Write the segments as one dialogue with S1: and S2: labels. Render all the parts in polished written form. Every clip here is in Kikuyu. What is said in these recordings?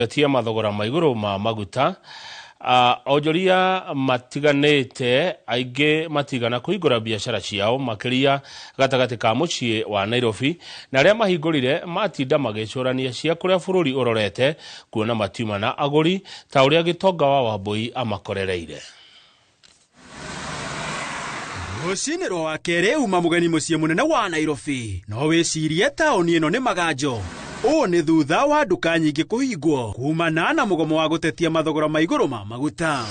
S1: Gũtetia mathogora ma igũrũ ma maguta. Onjoria matiganĩte aingĩ matigana kũhingũra biacara ciao, makĩria gatagatĩ ka mũciĩ wa Nairobi, na arĩa mahingũrire matinda magĩcũrania cia kũrĩa bũrũri ũrorete, kuona matiuma na agũri ta ũrĩa Gĩtonga wa Wambũi amakorereire.
S2: Rũcinĩ rwa Wakerĩ uma mũgeni mũciĩ mũnene wa Nairobi, no wĩcirie taũni ĩno nĩ maganjo. Ũũ nĩ thutha wa nduka nyingĩ kũhingwo kumana na mũgomo wa gũtetia mathogora ma igũrũ ma maguta.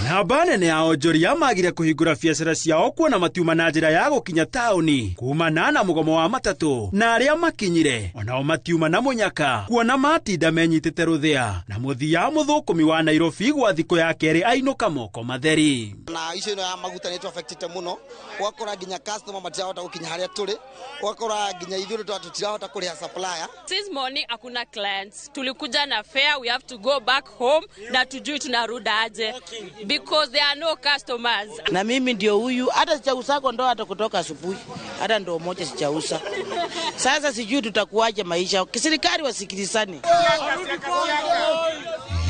S2: Namba nene ya onjoria magire kũhingũra biacara ciao kuona matiuma na njĩra ya gũkinya taũni kumana na mũgomo wa matatũ, na arĩa makinyire onao matiuma na mũnyaka kuona matinda menyitĩte rũthĩa, na mũthia mũthũkũmi wa Nairobi gwa thikũ ya kerĩ ainũka moko matheri.
S3: Na issue ĩno ya maguta nĩ affectĩte mũno, ũgakora nginya customer matirahota gũkinya harĩa tũrĩ, ũgakora nginya ithuĩ tũtirahota kũrĩha supplier.
S4: Since morning hakuna clients. Tulikuja na fare, we have to go back home na tujui tunarudi aje because there are no customers.
S5: Na mimi ndio huyu, hata sijauza ndoo hata kutoka asubuhi, hata ndoo moja sijauza. Sasa sijui tutakuwaje maisha. Serikali wasikilizane.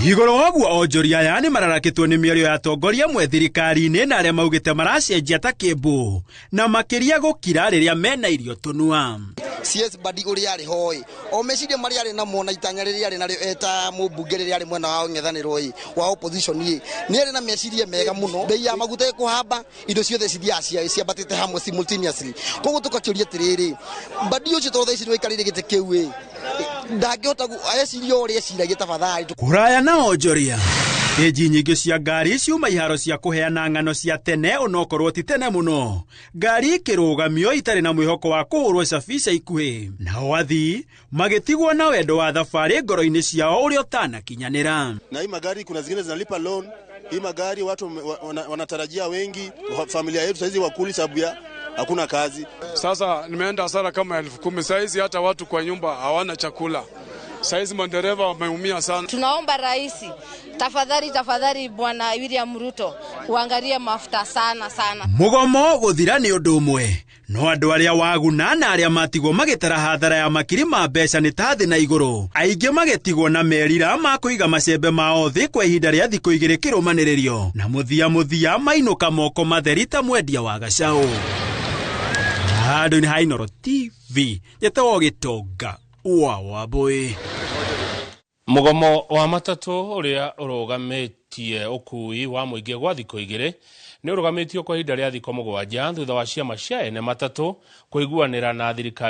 S2: Igũrũ woguo onjoria aya nĩ mararakĩtwo nĩ mĩario ya atongoria amwe thirikari-inĩ na arĩa maugĩte maracenjia ta kĩmbu, na makĩria gũkira rĩrĩa mena irio tũnua.
S3: CS Mbadi ũrĩa arĩ ho ĩ, o meciria marĩa arĩ namo na itanya rĩrĩa arĩ narĩo eta mũmbunge rĩrĩa arĩ mwena wa ng'ethanĩro ĩ, wa opposition ĩ, nĩ arĩ na meciria mega mũno. Bei ya maguta ĩkũhamba, indo ciothe cithiaga ciambatĩte hamwe simultaneously. Koguo tũgakĩũria atĩrĩrĩ, Mbadi ũcio tondũ thaa ici nĩwe ũikarĩire gĩtĩ kĩu ĩ, ndangĩhota eciria ũrĩa eciragia tafadhali.
S2: Kũraya na onjoria, Stage nyingĩ cia ngari ciuma iharo cia kũheana ng'ano cia tene onokorwo ti tene mũno. Ngari ikĩrũgamio itarĩ na mwĩhoko wa kũhũrwo cabica ikuhĩ. Nao athii magĩtigwo na wendo wa thabarĩ ngoro-inĩ ciao ũrĩa ũtanakinyanĩra.
S6: Na hii magari kuna zingine zinalipa loan. Hii magari watu wanatarajia wengi, familia yetu saizi wakuli sababu ya hakuna kazi.
S7: Sasa nimeenda hasara kama 10,000. Saizi hata watu kwa nyumba hawana chakula. Saizi madereva wameumia sana.
S8: Tunaomba rais, tafadhali tafadhali Bwana William Ruto, uangalie mafuta sana sana.
S2: Mugomo guthira ni undu umwe, no andu aria waguna na aria matigwo magitara hathara ya makiri ma mbeca ni ta thi na iguru. Aingi magitigwo na merira ma kuiga macembe mao thi kwa ihinda ria thiku igiri kirumaniririo, na muthia muthia mainuka moko matheri ta mwendia wa gacau. Handũ-inĩ ha Inooro TV, njetagwo Gĩtonga wa Wambũi.
S1: Mũgomo wa matatũ ũrĩa ũrũgamĩtie ũkui wa mũingĩ gwa thikũ igĩrĩ nĩ ũrũgamĩtio kwa ihinda rĩa thikũ 7 thutha wa ciama cia ene matatũ kũiguanĩra na thirikari.